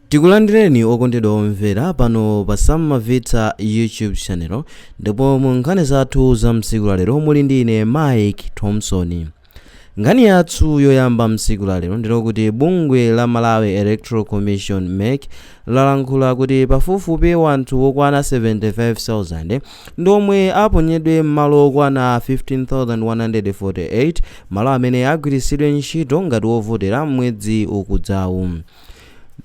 Tikulandireni okondedwa omvera pano pa Sam Mavita YouTube channel, ndipo mu nkhani zathu za msiku lalero muli ndi ine Mike Thompson. Nkhani yathu yoyamba msiku lalero ndilokuti bungwe la Malawi Electoral Commission, MEC, lalankhula kuti pafupifupi wanthu wokwana 75,000 ndi omwe aponyedwe m'malo okwana 15,148, malo amene agwiritsidwe ntchito ngati wovotera mwezi ukudzawu.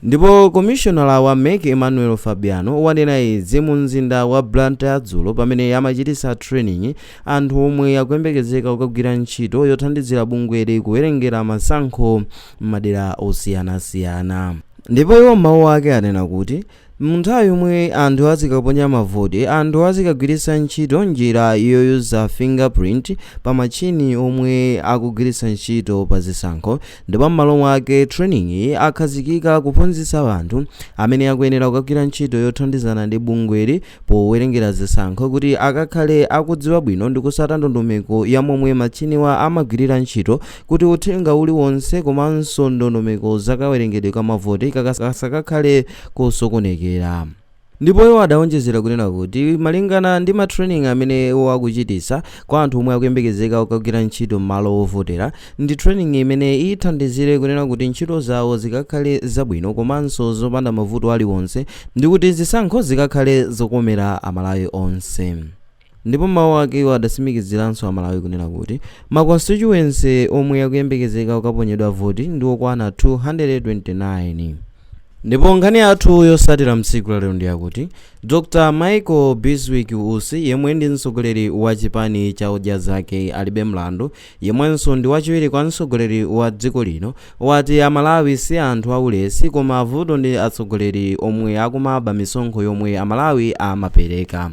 Ndipo komishonala wa MEC Emmanuel Fabiano wanena izi mu mzinda wa Blantyre dzulo pamene amachititsa training anthu omwe akuyembekezeka kukagwira ntchito yothandizira bungweli kuwerengera masankho m'madera osiyanasiyana. Ndipo iwo mawu ake anena kuti mu nthawi yomwe anthu azikaponya mavoti, anthu azikagwiritsa ntchito njira yoyuza fingerprint pa machini omwe akugwiritsa ntchito pa zisankho. Ndipo m'malo mwake training akhazikika kuphunzitsa anthu amene akuyenera kukagwira ntchito yothandizana ndi bungweli powerengera zisankho kuti akakhale akudziwa bwino ndi kusata ndondomeko ya momwe machiniwa amagwirira ntchito, kuti uthenga uliwonse komanso ndondomeko zakawerengedwe ka mavoti kasakakhale kosokonekera. Ndipo iwo adawonjezera kunena kuti malingana ndi ma training amene iwo akuchitisa kwa anthu omwe akuyembekezeka kukagwira ntchito m'malo ovotera, ndi training imene ithandizire kunena kuti ntchito zawo zikakhale zabwino komanso zopanda mavuto aliwonse, ndi kuti zisankho zikakhale zokomera Amalawi onse. Ndipo mawu ake iwo adatsimikiziranso Amalawi kunena kuti ma constituency omwe akuyembekezeka kukaponyedwa voti ndi okwana 229. Ndipo nkhani yathu yosatira mtsiku lalero ndi yakuti Dr Michael Bizwick Usi, yemwe ndi mtsogoleri wa chipani cha Odya Zake Alibe Mlandu, yemwenso ndi wachiwiri kwa mtsogoleri wa dziko lino, wati Amalawi si anthu aulesi, koma vuto ndi atsogoleri omwe akumaba misonkho yomwe Amalawi amapereka.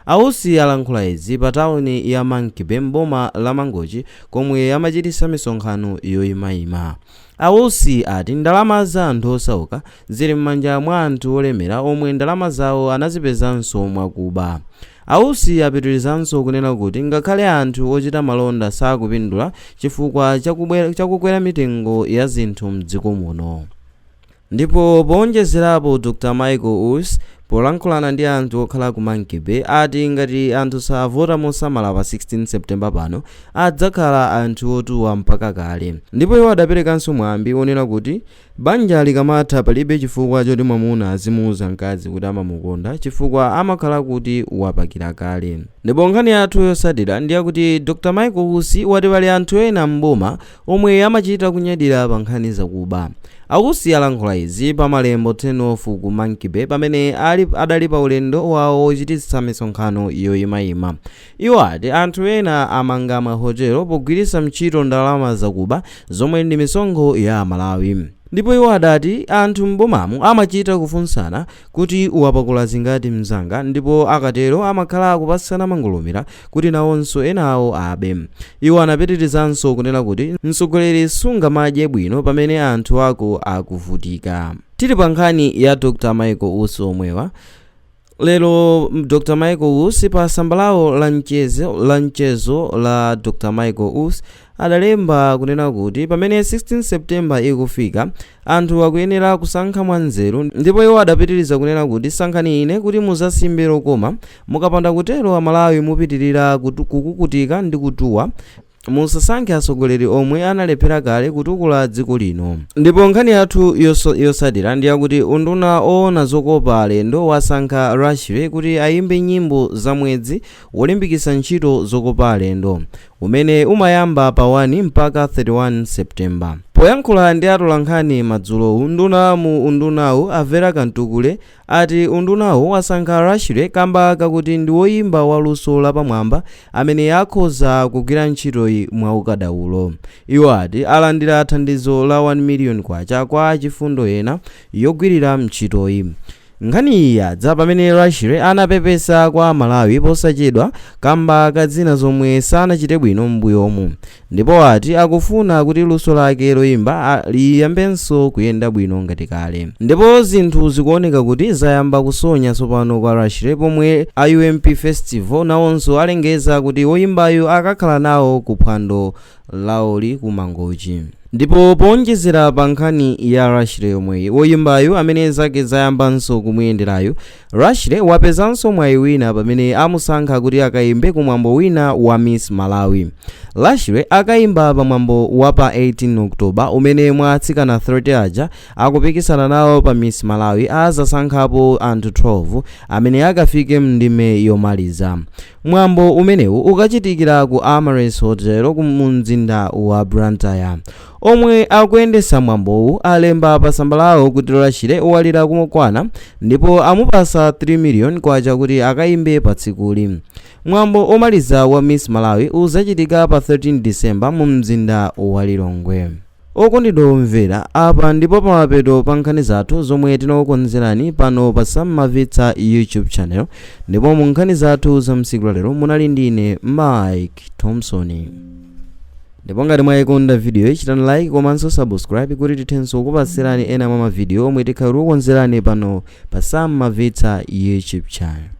Ausi alankhula izi pa tawuni ya Monkey Bay mboma la Mangochi komwe amachititsa misonkhano yoyimayima. Ausi ati ndalama za anthu osauka zili m'manja mwa anthu olemera omwe ndalama zawo anazipezanso mwakuba. Ausi apitirizanso kunena kuti ngakhale anthu ochita malonda sakupindula chifukwa chakukwera mitengo ya zinthu mdziko muno. Ndipo powonjezerapo, Dr Michael Usi polankhulana ndi anthu okhala ku Monkey Bay ati ngati anthu savota mosamala pa 16 September pano, adzakhala anthu otuwa mpaka kale. Ndipo iwo adaperekanso mwambi wonena kuti banja likamatha palibe chifukwa choti mwamuna azimuuza mkazi kuti amamukonda, chifukwa amakhala kuti wapakira kale. Ndipo nkhani yathu yotsatira ndiyakuti Dr Michael Usi wati pali anthu ena m'boma omwe amachita kunyadira pa nkhani zakuba. Ausi alankhula izi pa Malembo Turn-off ku Monkey Bay pamene adali pa ulendo wawo wochititsa misonkhano yoyimayima. Iwo ati anthu ena amanga mahotelo pogwiritsa ntchito ndalama zakuba zomwe ndi misonkho ya Amalawi. Ndipo iwo adati anthu m'bomamu amachita kufunsana kuti wapakula zingati mzanga, ndipo akatero amakhala akupatsana mangolomera kuti nawonso enawo abe. Iwo anapitirizanso kunena kuti mtsogoleri sungamadye bwino pamene anthu ako akuvutika. Tili pa nkhani ya Dr Michael Usi omwewa, lero Dr Michael Usi pa tsamba lawo la mchezo la Dr Michael Usi adalemba kunena kuti pamene 16 September ikufika, anthu akuyenera kusankha mwanzeru. Ndipo iwo adapitiriza kunena kuti sankhani ine kuti muzasimbe lokoma, mukapanda kutero Amalawi mupitirira kukukutika ndi kutuwa. Musasankhe atsogoleri omwe analephera kale kutukula dziko lino. Ndipo nkhani yathu yotsatira ndiyakuti unduna oona zokopa alendo wasankha Rashley kuti ayimbe nyimbo za mwezi wolimbikitsa ntchito zokopa alendo umene umayamba pa 1 mpaka 31 September. Poyankhula ndi atolankhani madzulowu, nduna mu undunawu a Vera Kamtukule ati undunawu wasankha Rashley kamba kakuti ndi woyimba waluso lapamwamba amene akhoza kugwira ntchitoyi mwaukadaulo. Iwo ati alandira thandizo la 1 million kwacha kwa achifundo ena yogwirira ntchitoyi. Nkhani iyi yadza pamene Rashley anapepesa kwa Malawi posachedwa kamba ka zina zomwe sanachite bwino m'mbuyomu, ndipo ati akufuna kuti luso lake loyimba liyambenso kuyenda bwino ngati kale. Ndipo zinthu zikuoneka kuti zayamba kusonya tsopano kwa Rashley pomwe a UMP Festival nawonso alengeza kuti woyimbayo akakhala nawo ku phwando. lawoli ku Mangochi. Ndipo powonjezera pa nkhani ya Rashley yomweyi, woyimbayu amene zake zayambanso kumuyenderayu, Rashley wapezanso mwayi wina pamene amusankha kuti akayimbe kumwambo wina wa Miss Malawi. Rashley akayimba pamwambo wa pa 18 October umene mwa atsikana 30 aja akupikisana nawo pa Miss Malawi azasankhapo anthu 12 amene akafike mndime yomaliza. Mwambo umenewu ukachitikira ku Amaryllis Hotel mu mzinda wa Blantyre. Omwe akuyendesa mwambowu alemba pa tsamba lawo kuti Rashley walira kumokwana ndipo amupasa 3 million kwacha kuti akayimbe pa tsikuli. Mwambo omaliza wa Miss Malawi uzachitika pa 13 December mu mzinda wa Lilongwe. Okondedwa omvera, apa ndipo pamapeto pa nkhani zathu zomwe tinakukonzerani pano pa Sam Mavitsa YouTube channel, ndipo mu nkhani zathu za msiku lalero munali ndine Mike Thompson. Ndipo ngati mwayikonda video, chitani like komanso subscribe kuti tithenso kukupatsirani ena mwa mavidiyo omwe tikhala tikukonzerani pano pa Sam Mavitsa YouTube channel.